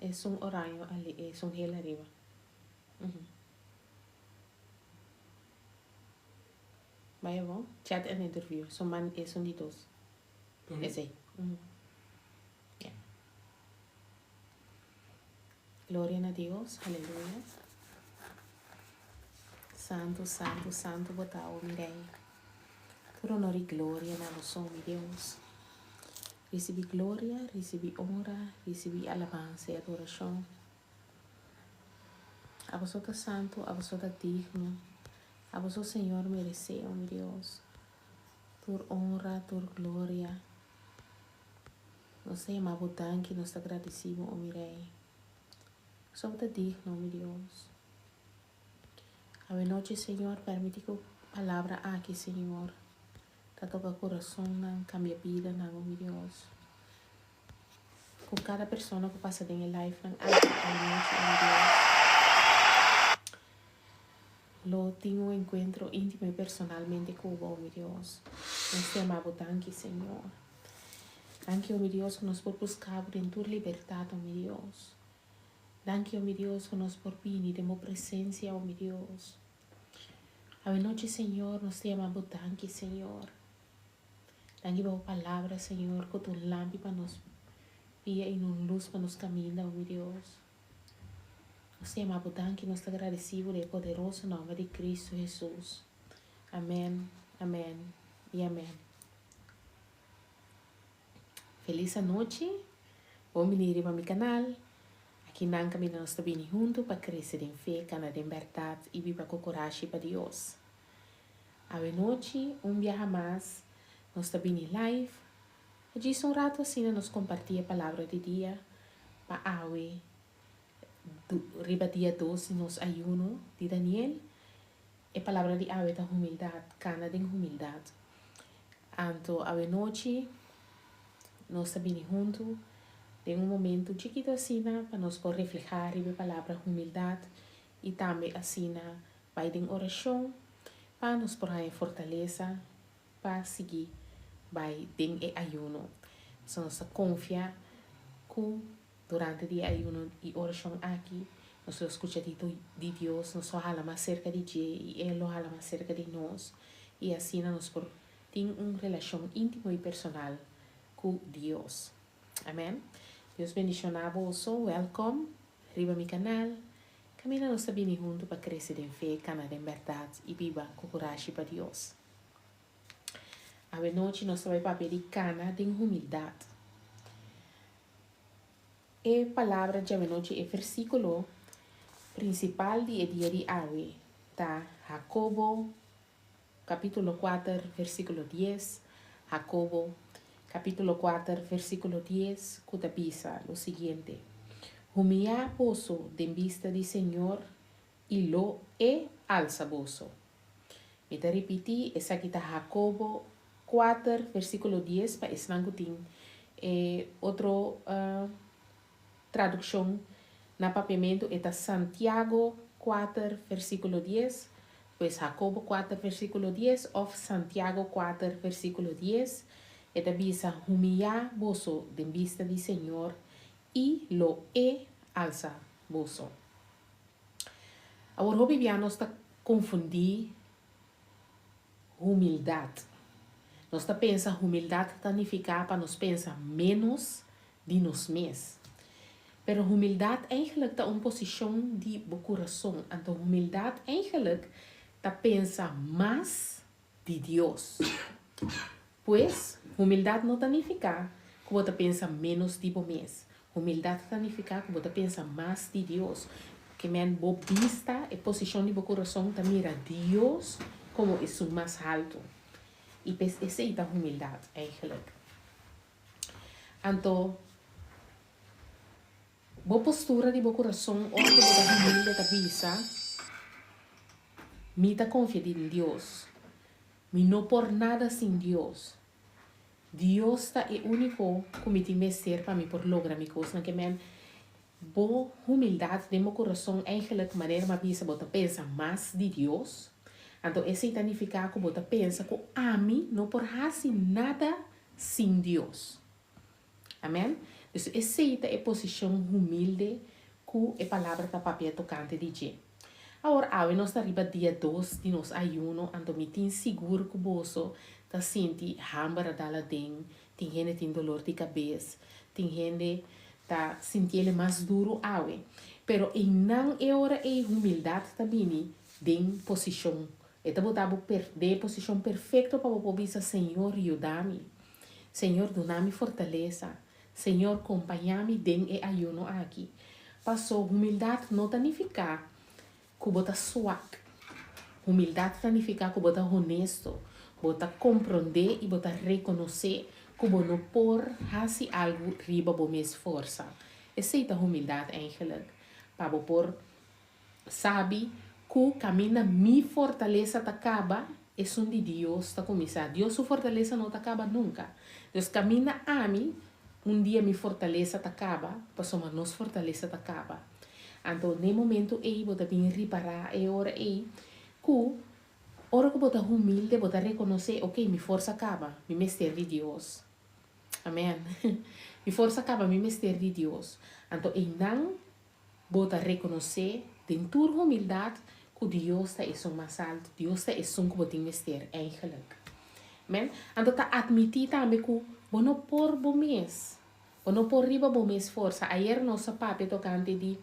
Esun oraño ali, esun hel ariba. Bai bon? Chat and interview. Esun man, esun di dos. Esei. Ya. Gloria na Dios. Aleluya. Santu, santu, santu bo ta, o mi Rei. Tur honor i gloria na bo so, mi Dios. Risibí gloria, risibí honra, risibí alabansa i adorashon. Abo so ta santu, abo so ta digno, abo so Señor meresé, o mi Dios, tur honra, tur gloria. Nos ta yama bo danki, nos ta gradisí bo, o mi Rei. So bo ta digno, o mi Dios. Awenochi, Señor, permití ku palabra aki, Señor, Ta toka kurasonnan, kambia bidanan, o mi Dios. Ku kada persona ku pasa den e livenan aki anochi, o mi Dios, lo tin un enkuentro íntimo i personalmente ku bo, o mi Dios. Nos ta yama bo danki, Señor. Danki, o mi Dios, ku nos por buska bo den tur libertat, o mi Dios. Danki, o mi Dios, ku nos por bini den bo presensia, o mi Dios. Awenochi Señor nos ta yama bo danki Señor. Danki pa bo palabra Señor ku ta un lampi pa nos pia i un lus pa nos kaminda o mi Dios. Nos ta yama bo danki nos ta gradesi bo den e poderoso nomber di Cristo Jesus. Amen, amen i amen. Felis anochi, bon bini riba mi kanal. Aki nan kaminda nos ta bini huntu pa krese den fe, kana den bèrdat i biba ku kurashi pa Dios. Awenochi, un biaha mas, nos ta bini live pa djis un ratu asina nos kompartí e palabra di dia pa awe riba dia dos di nos ayuno di Daniel. E palabra di awe ta humildat, kana den humildat. Anto awenochi nos ta bini huntu den un momentu chikitu asina pa nos por reflehá riba e palabra humildat i tambe asina bai den orashon pa nos por haña fortalesa pa sigui bai den e ayuno. Pasobra nos ta konfia ku Durante di e ayuno i orashon aki, nos lo skucha di di Dios, nos lo hala mas serka di dje i E lo hala mas serka di nos, i asina nos por tin un relashon íntimo i personal ku Dios. Amen. Dios bendishoná boso. Wèlkòm riba mi kanal. Kaminda nos ta bini huntu pa krese den fe, kana den bèrdat i biba ku kurashi pa Dios. Awenochi nos ta bai papia di kana den humildat. E palabra djawe-nochi, e versíkulo prinsipal di e dia di awe ta Hakobo kapítulo kuater versíkulo dies, Hakobo kapítulo kuater versíkulo dies, ku ta bisa lo siguiente, Humiyá boso den bista di Señor i lo E alsa boso. Mi ta ripití, esaki ta Hakobo kuater, versíkulo dies, pa esnan ku tin e otro tradukshon na papiamentu e ta Santiago kuater, versíkulo dies, pues Hakobo kuater, versíkulo dies òf Santiago kuater, versíkulo dies, e ta bisa, Humiyá boso den bista di Señor i lo E alsa boso. Awor hopi bia nos ta konfundí humildat. Nos ta pensa humildat ta nifiká pa nos pensa ménos di nos mes. Pero humildat eigenlijk ta un posishon di bo kurason. Anto humildat eigenlijk ta pensa mas di Dios. Pues, humildat no ta nifiká ku bo ta pensa ménos di bo mes. Humildat ta nifiká ku bo ta pensa mas di Dios. Ke men bo bista, e posishon di bo kurason ta mira Dios komo esun mas haltu. I p'es esei ta humildat, eigenlijk. Anto, bo postura di bo kurason ora ku bo ta humilde ta bisa, Mi ta konfia den Dios. Mi no por nada sin Dios. Dios ta e úniko ku mi tin mester pa mi por logra mi kosnan. Ke men, bo humildat den bo kurason eigenlijk manera mi a bisa bo ta pensa mas di Dios. Anto esei ta nifiká ku bo ta pensa ku ami no por hasi nada sin Dios. Amen. Dus esei ta e posishon humilde ku e Palabra ta papia tokante di dje. Awor, awe nos ta riba dia dos di nos ayuno, anto mi tin sigur ku boso ta sinti hamber a dal aden, tin hende tin dolor di kabes, tin hende ta sintiele mas duru awe. Pero einan e ora ei humildat ta bini den posishon. E ta bota bo den e posishon perfekto pa bo por bisa, Señor, yuda mi. Señor, duna mi fortalesa. Señor kompañá mi den e ayuno aki. Paso humildat no ta nifiká ku bo ta swak. Humildat ta nifiká ku bo ta honesto, bo ta komprondé i bo ta rekonosé ku bo no por hasi algu riba bo mes forsa. Esei ta humildat eigenlik, pa bo por Sabi ku kaminda mi fortalesa ta kaba, esun di Dios ta kuminsá. Dios su fortalesa no ta kaba nunka. Dus kaminda ami, un dia mi fortalesa ta kaba, pasobra nos fortalesa ta kaba. Anto n'e momentu ei bo ta bin ripará e ora ei ku ora ku bo ta humilde bo ta rekonosé, oke, mi forsa kaba, mi mester di Dios. Amen. Mi forsa kaba, mi mester di Dios. Anto einan Bo ta rekonosé den tur humildat ku Dios ta esun mas altu, Dios ta esun ku bo tin mester eigenlik. Amen. Anto ta atmití tambe ku bo no por bo mes. Bo no por riba bo mes forsa. Ayer nos a papia tokante di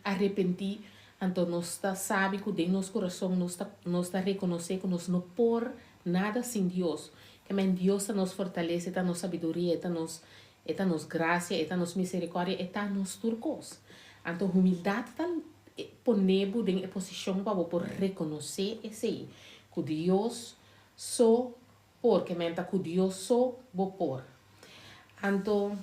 arepentí, anto nos ta sabi ku den nos kurason nos ta nos ta rekonosé ku nos no por nada sin Dios. Ke men Dios ta nos fortalesa, e ta nos sabiduria, e ta nos E ta nos gracia, e ta nos misericordia, e ta nos tur cos. Anto humildad ta pone bo den e posicion pa bo por reconoce esey, cu Dios so por, ke men ta cu Dios so bo por. Anto,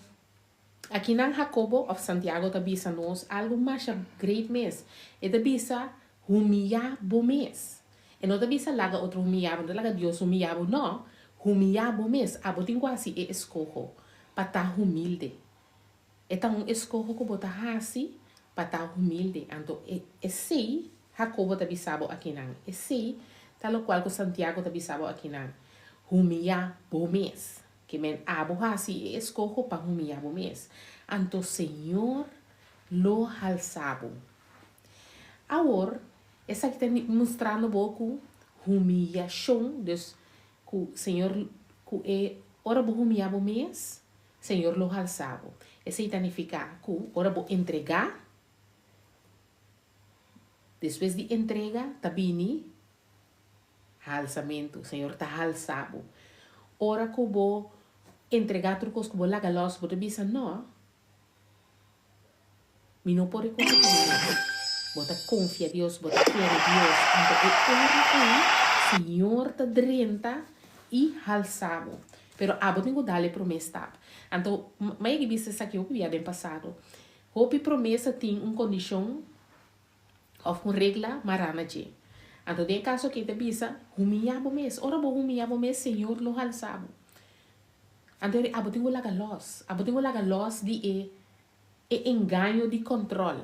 akinan Jacobo of Santiago ta bisa nos algo masha great mes. E ta bisa, Humiyá bo mes. E no ta bisa laga otro humiyá bo, no ta laga Dios humiyá bo, no. Humiyá bo mes. Abo tin ku hasi e eskoho pa ta humilde. E ta un eskoho ku bo ta hasi pa ta humilde. Anto e esei Jakobo ta bisa bo akinan. Esei ta lokual ku Santiago ta bisa bo akinan. Humiyá bo mes. Ke men abo hasi e eskoho pa humiyá bo mes. Anto Señor lo halsa bo. Awor, esaki ta mustrando bo ku humiyashon, dus ku Señor, ku e ora bo humiyá bo mes, Señor lo halsa bo. Esei ta nifiká ku ora bo entregá, despues di entrega ta bini halsamentu, Señor ta halsa bo. Ora ku bo entregá tur kos ku bo laga lòs, bo ta bisa, No, Mi no por reconoce mi mes. Bo ta confia Dios, bo ta kere Dios. Anto e ora ei Señor ta drenta i halsa bo. Pero abo tin cu dal e prome stap. Anto, mi a yega bisa esaki hopi bia den pasado. Hopi promesa tin un condicion of un regla mará na dje. Anto den e caso aki ta bisa, humiya bo mes. Ora bo humiya bo mes, Señor lo halsa bo. Anto abo tin ku laga lòs. Abo tin ku laga lòs di e e engaño di kòntròl.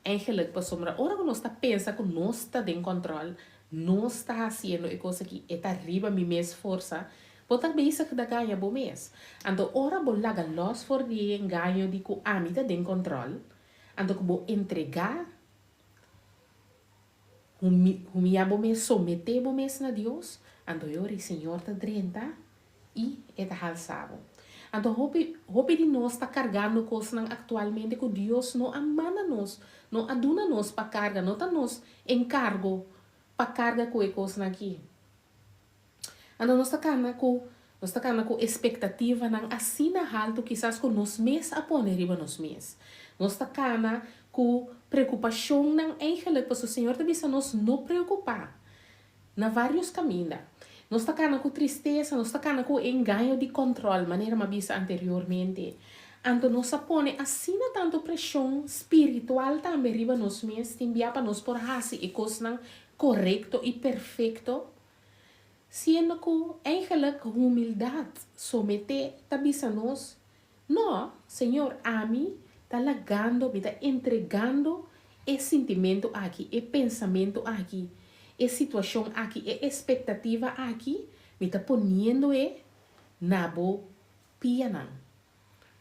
Eigenlijk pasobra ora ku nos ta pensa ku nos ta den kòntròl, nos ta hasiendo e kos aki, e ta riba mi mes forsa, bo ta bezig ta gaña bo mes. Anto ora bo laga lòs for di e engaño di ku ami ta den kòntròl, anto ku bo entregá, Humiyá bo mes, someté bo mes na Dios, anto e ora e Señor ta drenta i e ta halsa bo. Anto hopi, hopi di nos ta kargando kosnan aktualmente ku Dios no a manda nos, no a duna nos pa karga, no ta nos enkargo pa karga ku e kosnan aki. Anto nos ta kana ku nos ta kana ku espektativanan asina haltu kisas ku nos mes a pone riba nos mes. Nos ta kana ku preokupashonnan eigenlik pasobra Señor ta bisa nos no preokupá na vários kaminda. Nos ta kana ku tristesa, nos ta kana ku e engaño di kòntròl manera mi a bisa anteriormente. Anto nos a pone asina tantu preshon spiritual tambe riba nos mes tin bia pa nos por hasi e kosnan korekto i perfekto. Siendo ku eigenlik humildat someté ta bisa nos, No, Señor, ami ta lagando, mi ta entregando e sintimentu aki, e pensamentu aki, e situashon aki, e espektativa aki, mi ta poniendo e na bo pianan.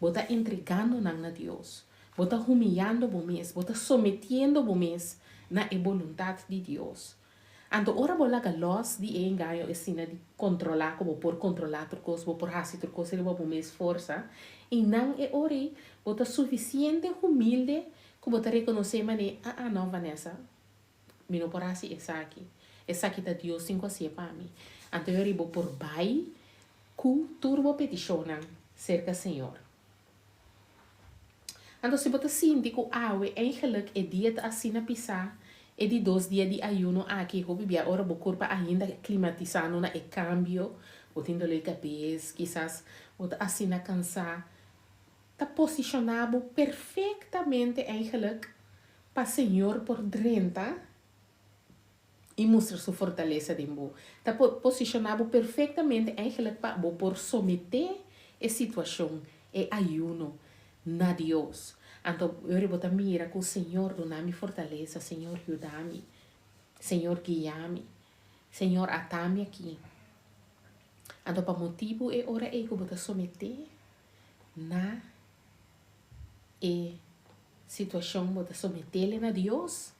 Bo ta entregando nan na Dios. Bo ta humiyando bo mes, bo ta sometiendo bo mes na e boluntat di Dios. Anto ora bo laga los di e engaño esina di kontrolá ku bo por kontrolá tur kos, bo por hasi tur kos riba bo mes forsa, i nan e ora ei bo ta sufisiente humilde ku bo ta rekonosé manera, Ah, ah, no Vanessa, mi no por hasi esaki. Esaki ta Dios tin ku hasié pa mi. Anto e ora ei bo por bai ku tur bo petishonnan serka Señor. Anto si bo ta sinti ku awe eigenlik e dia ta asina pisá, e di dos dia di ayuno aki hopi bia ora bo kurpa ainda klimatisando na e kambio, bo tin doló di kabes, kisas bo ta asina kansá, ta posishoná bo perfektamente eigenlik pa Señor por drenta i mustra su fortalesa den bo. Ta posishoná bo perfektamente eigenlijk pa bo por someté e situashon, e ayuno, na Dios. Anto ora bo ta mira ku Señor duna mi fortalesa, Señor yuda mi, Señor guia mi, Señor ata mi aki. Anto pa motibu e ora ei ku bo ta someté na e situashon bo ta sometele na Dios.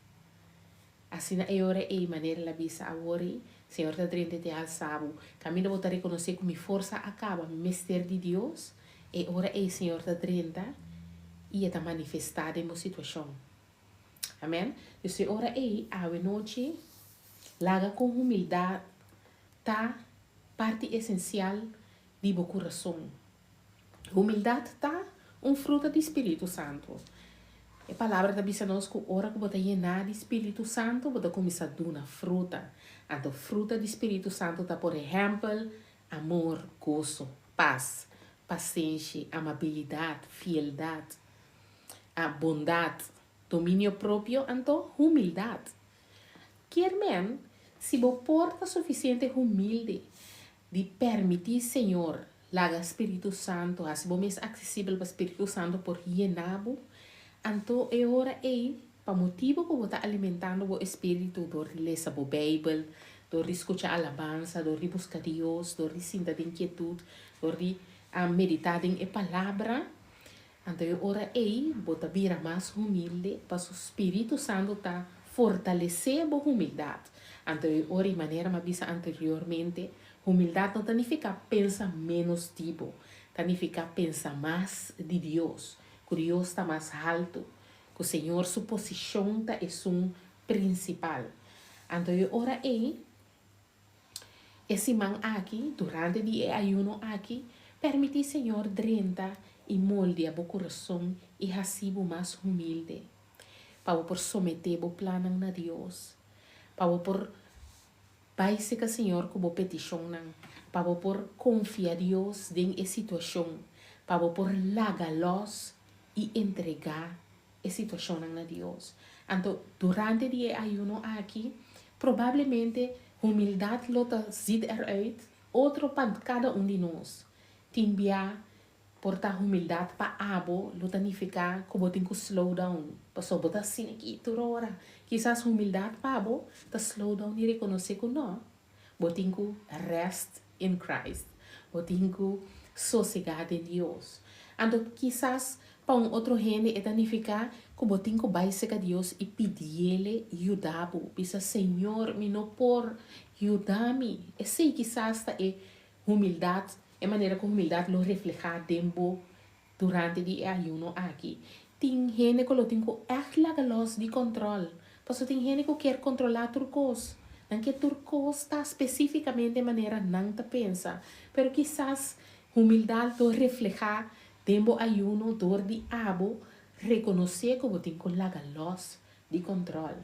Asina e ora ei, manera el a bisa awor ei, Señor ta drenta i ta halsa bo. Kaminda bo ta rekonosé ku mi forsa a kaba, mi mester di Dios, e ora ei Señor ta drenta i e ta manifestá den bo situashon. Amèn. Dus e ora ei, awe nochi, laga ku humildat ta parti esensial di bo kurason. Humildat ta un fruta di spiritu santu. E Palabra ta bisa nos ku ora ku bo ta yená di spiritu santu, bo ta kuminsá duna fruta. Anto fruta di spiritu santu ta por ehèmpel, amor, goso, pas, pasenshi, amabilidat, fieldat, bondat, dominio propio, anto humildat. Kier men, si bo por ta sufisiente humilde Di permití Señor laga Spiritu Santu hasi bo mes aksesibel pa Spiritu Santu por yena bo, anto e ora ei, pa motibu ku bo ta alimentando bo espiritu dor di lesa bo Beibel, dor di skucha alabansa, dor di buska Dios, dor di sinta den kietut, dor di meditá den e Palabra, anto e ora ei bo ta bira mas humilde paso Spiritu Santu ta fortalesé bo humildat. Anto e ora i manera mi a bisa anteriormente, humildat no ta nifiká pensa ménos di bo, ta nifiká pensa mas di Dios, ku Dios ta mas haltu, ku Señor su posishon ta esun prinsipal. Anto e ora ei, e siman aki, durante di e ayuno aki, permití Señor drenta i moldia bo kurason i hasi bo mas humilde, pa bo por someté bo plannan na Dios, pa bo por bai seka Señor ku bo petishonnan, pa bo por konfia Dios den e situashon, pa bo por laga lòs i entregá e situashonnan na Dios. Anto, durante di e ayuno aki, probablemente humildat lo ta ziet eruit otro pa kada un di nos. Tin bia por ta humildat pa abo lo ta nifiká ku bo tin ku slow down, pasobra bo ta asina aki tur ora. Kisas humildat pa bo ta slow down i rekonosé ku no, bo tin ku rest in Christ, bo tin ku sosegá den Dios. Anto kisas pa un otro hende e ta nifiká ku bo tin ku bai serka Dios i pidiele yuda bo, bisa, Señor, mi no por, yuda mi. Esei kisas ta e Humildat, e manera ku humildat lo reflehá den bo durante di e ayuno aki. Tin hende ku lo tin ku ègt laga lòs di kòntròl, pasobra tin hende ku kier kontrolá tur kos. Nan ke tur kos ta spesífikamente manera nan ta pensa. Pero kisas humildat lo reflehá den bo ayuno dor di abo rekonosé ku bo tin ku laga lòs di kòntròl.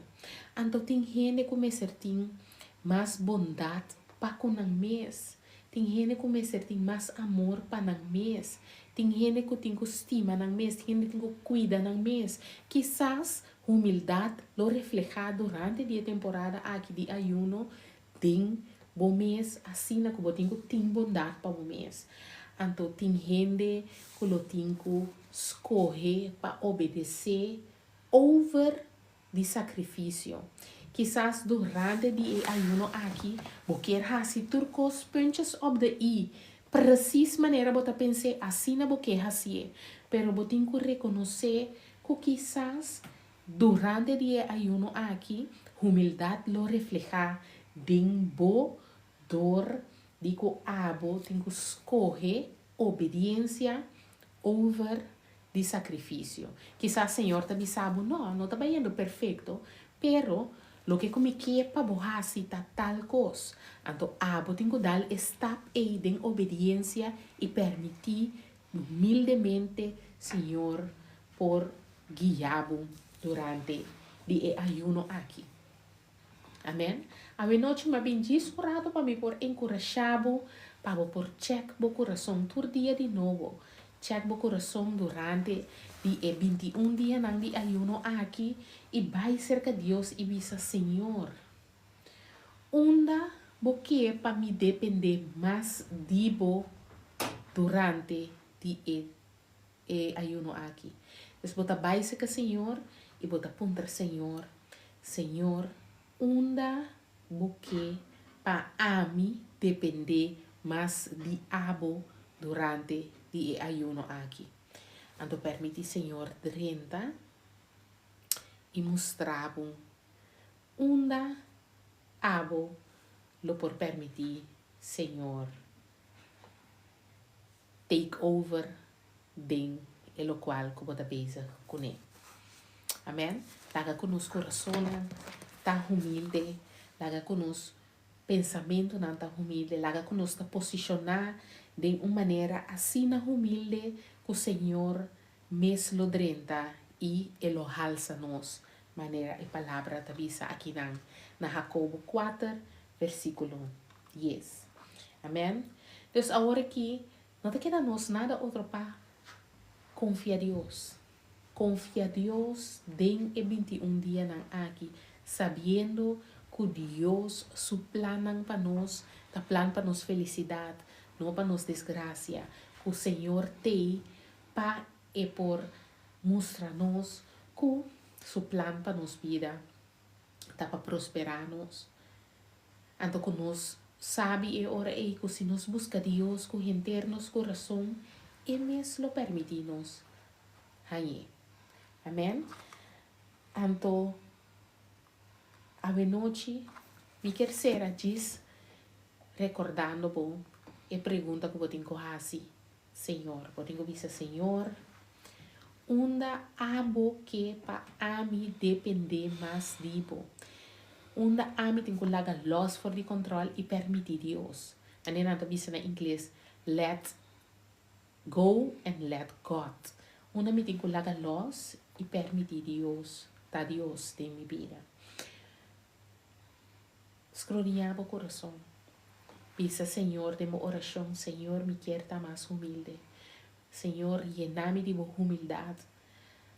Anto tin hende ku mester tin mas bondat pa ku nan mes. Tin hende ku mester tin mas amor pa nan mes. Tin hende ku tin ku stima nan mes. Tin hende tin ku kuida nan mes. Kisas humildat lo reflehá durante di e temporada aki di ayuno den bo mes asina ku bo tin ku tin bondat pa bo mes. Anto tin hende ku lo tin ku skohe pa obedesé over di sakrifisio. Kisas durante di e ayuno aki bo kier hasi tur kos puntjes op de i. Precies manera bo ta pens'é, asina bo ke hasié. Pero bo tin ku rekonosé ku kisas durante di e ayuno aki, humildat lo reflehá den bo dor di ku abo tin ku skohe obediensia over di sakrifisio. Kisas Señor ta bisa bo, No, no ta bayendo perfekto, pero loke ku mi ke pa bo hasi ta tal kos. Anto abo tin ku dal e stap ei den obediensia i permití humildemente Señor por guia bo durante di e ayuno aki. Amen. Awenochi m'a bin djis un rato pa mi por enkurashá bo pa bo por chèk bo kurason tur dia di nobo. Chèk bo kurason durante di e 21 dianan di ayuno aki i bai serka Dios i bisa, Señor, unda bo ke pa mi dependé mas di bo durante di e e ayuno aki. Pues bo ta bai serka Señor i bo ta puntra Señor, Señor, unda bo ke pa ami dependé mas di abo durante di e ayuno aki? Anto permití Señor drenta i mustra bo unda abo lo por permití Señor take over den e locual cu bo ta bezig cune. Amen. Laga cu nos corazonnan ta humilde, laga cu nos pensamentonan ta humilde, laga cu nos ta posiciona den un manera asina humilde cu Señor mes lo drenta y e lo halsa nos, manera e palabra ta bisa akinan na Jacobo 4 versiculo 10. Amen. Dus awor aki no ta keda nos nada otro pa konfia Dios. Konfia Dios den e 21 dianan aki, sabiendo ku Dios su plannan pa nos ta plan pa nos felisidat, no pa nos desgrasia. Ku Señor t'ei pa e por mustra nos ku su plan pa nos bida ta pa prosperá nos. Anto ku nos sabi e ora ei ku si nos buska Dios ku henter nos kurason, e mes lo permití nos hañ'é. Amèn. Anto awenochi mi kier sera djis rekordando bo e pregunta ku bo tin ku hasi Señor. Bo tin ku bisa, Señor, unda abo ke pa ami dependé mas di bo? Unda ami tin ku laga lòs for di kòntròl i permití Dios? Manera nan ta bisa na ingles, let go and let God. Unda mi tin ku laga lòs i permití Dios ta Dios den mi bida? Skrudiñá bo kurason. Bisa Señor den bo orashon, Señor, mi kier ta mas humilde. Señor, yena mi di bo humildat.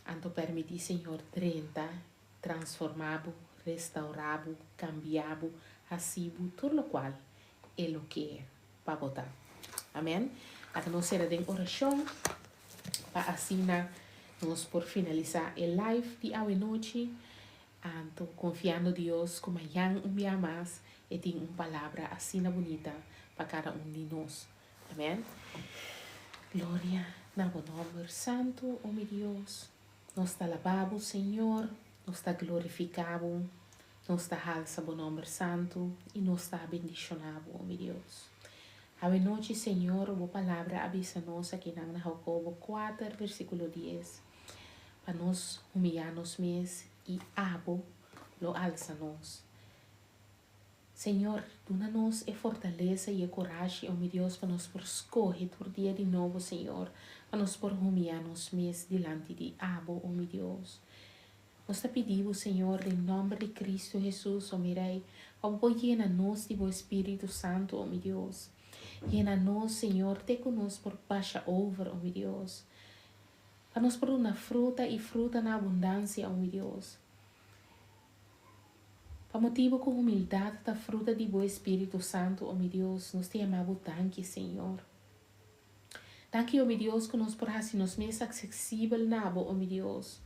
Anto permití Señor drenta, transformá bo, restaurá bo, kambiá bo, hasi bo tur lokual E lo ke pa bo ta. Amen. Laga nos sera den orashon pa asina nos por finalisá e live di awenochi. Anto konfiando Dios ku mañan un bia mas e tin un palabra asina bunita pa kada un di nos. Amen. Gloria na bo nomber santu, o mi Dios. Nos ta alabá bo, Señor, nos ta glorifiká bo, nos ta halsa bo nomber santu i nos ta bendishoná bo, o mi Dios. Awe nochi, Señor, bo palabra a bisa nos akinan na Jacobo 4, versíkulo 10, pa nos humiyá nos mes i abo lo alsa nos. Señor, duna nos e fortalesa i e kurashi, o mi Dios, pa nos por skohe tur dia di nobo, Señor, pa nos por humiyá nos mes dilanti di abo, o mi Dios. Nos ta pidi bo, Señor, den nòmber di Kristu Hesus, o mi Rei, pa bo por yena nos di bo Espíritu Santu, o mi Dios. Yena nos, Señor, te ku nos por basha over, o mi Dios. Pa nos por duna fruta i fruta na abundansia, o mi Dios. Pa motibu ku humildat ta fruta di bo Espíritu Santu, o mi Dios, nos ta yama bo danki, Señor. Danki, o mi Dios, ku nos por hasi nos mes aksesibel na bo, o mi Dios.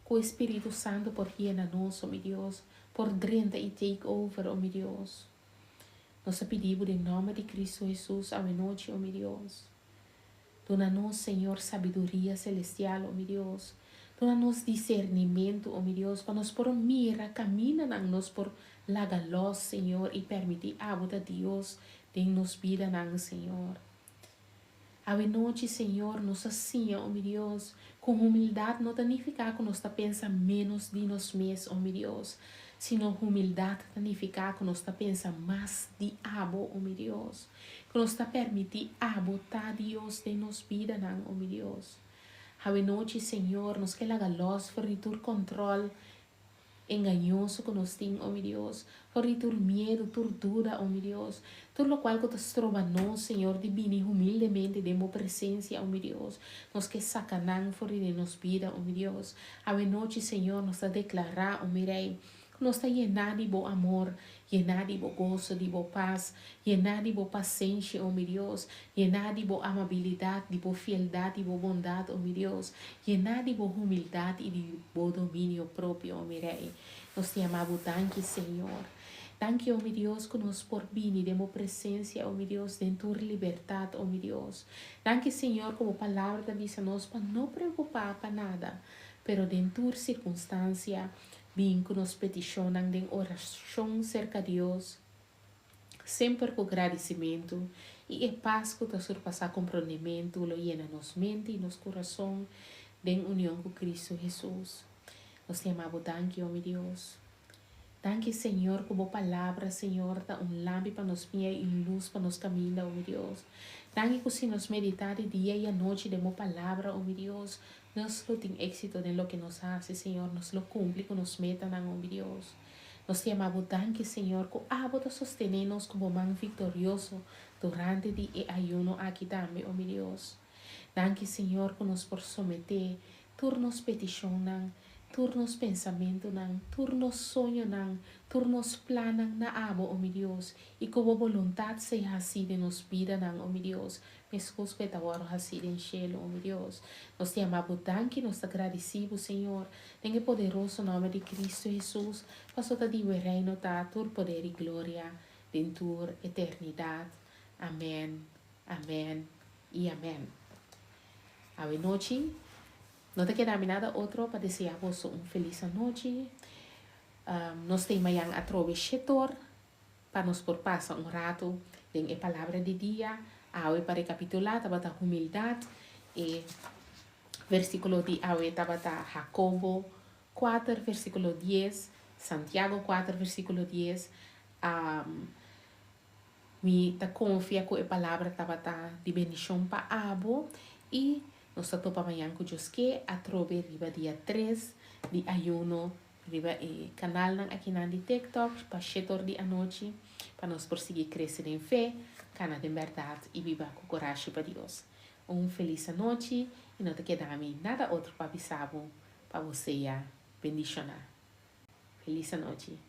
Ku e Spiritu Santu por yena nos, o mi Dios, por drenta i take over, o mi Dios. Nos ta pidi Bo den nòmber di Kristu Hesus awenochi, o mi Dios. Duna nos, Señor, sabiduria selestial, o mi Dios. Duna nos disernimentu, o mi Dios, pa nos por mira kamindanan nos por laga lòs, Señor, i permití Abo ta Dios den nos bidanan, Señor. Awenochi, Señor, nos a siña, o mi Dios, ku humildat no ta nifiká ku nos ta pensa ménos di nos mes, o mi Dios, sino humildat ta nifiká ku nos ta pensa mas di Abo, o mi Dios, ku nos ta permití Abo ta Dios den nos bidanan, o mi Dios. Awenochi, Señor, nos ke laga lòs for di tur kòntròl engañoso ku nos tin, o mi Dios, for di tur miedu, tur duda, o mi Dios, tur lokual ku ta stroba nos, Señor, di bini humildemente den Bo presensia, o mi Dios. Nos ke saka nan for di den nos bida, o mi Dios. Awenochi, Señor, nos ta deklará, o mi Rei, ku nos ta yená di Bo amor, yená di Bo goso, di Bo pas, yená di Bo pasenshi, o mi Dios, yená di Bo amabilidat, di Bo fieldat, di Bo bondat, o mi Dios, yená di Bo humildat i di Bo dominio propio, o mi Rei. Nos ta yama Bo danki, Señor. Danki, o mi Dios, ku nos por bini den Bo presensia, o mi Dios, den tur libertat, o mi Dios. Danki, Señor, ku Bo Palabra ta bisa nos pa no preokupá pa nada, pero den tur sirkunstansia, Bin ku nos petishonnan den orashon serka Dios, semper ku gradisimentu, i e pas ku ta surpasá komprondementu lo yena nos mente i nos kurason den union ku Kristu Hesus. Nos ta yama Bo danki, o mi Dios. Danki, Señor, ku Bo Palabra, Señor, ta un lampi pa nos pia i un lus pa nos kaminda, o mi Dios. Danki ku si nos meditá di dia i anochi den Bo Palabra, o mi Dios, Nos lo tin éxito den loke nos hasi, Señor. Nos lo cumpli cu nos metanan, o mi Dios. Nos ta yama Bo danki, Señor, cu Abo ta sostené nos cu Bo man victorioso durante di e ayuno aki tambe, o mi Dios. Danki, Señor, cu nos por someté tur nos peticionnan, tur nos pensamentonan, tur nos soñonan, tur nos plannan na Abo, o mi Dios, i cu Bo boluntad sea hací den nos bidanan, o mi Dios, Meskos ku e ta wòrdu hasí den shelu, o mi Dios. Nos ta yama Bo danki, nos ta gradisí Bo, Señor, den e poderoso nòmber di Kristu Hesus, paso ta di Bo e reino ta, tur poder i gloria, den tur eternidat. Amèn, amèn i amèn. Awe nochi, no ta keda mi nada otro pa deseá boso un felis anochi. Nos ta mañan atrobe shetor. Pa nos por pasa un ratu den e palabra di dia, awe pa rekapitulá tabata humildat, e versíkulo di awe tabata Hakobo kuater versíkulo dies, Santiago kuater versíkulo dies. Mi ta konfia ku e palabra tabata di bendishon pa abo i nos ta topa mañan ku Dios ke atrobe riba dia tres di ayuno Riba e kanalnan akinan di TikTok pa shetor di anochi pa nos por sigui krese den fe, kana den bèrdat i biba ku korashi pa Dios. Un felis anochi i no ta keda mi nada otro pa bisa bo pa bo sea bendishoná. Felis anochi.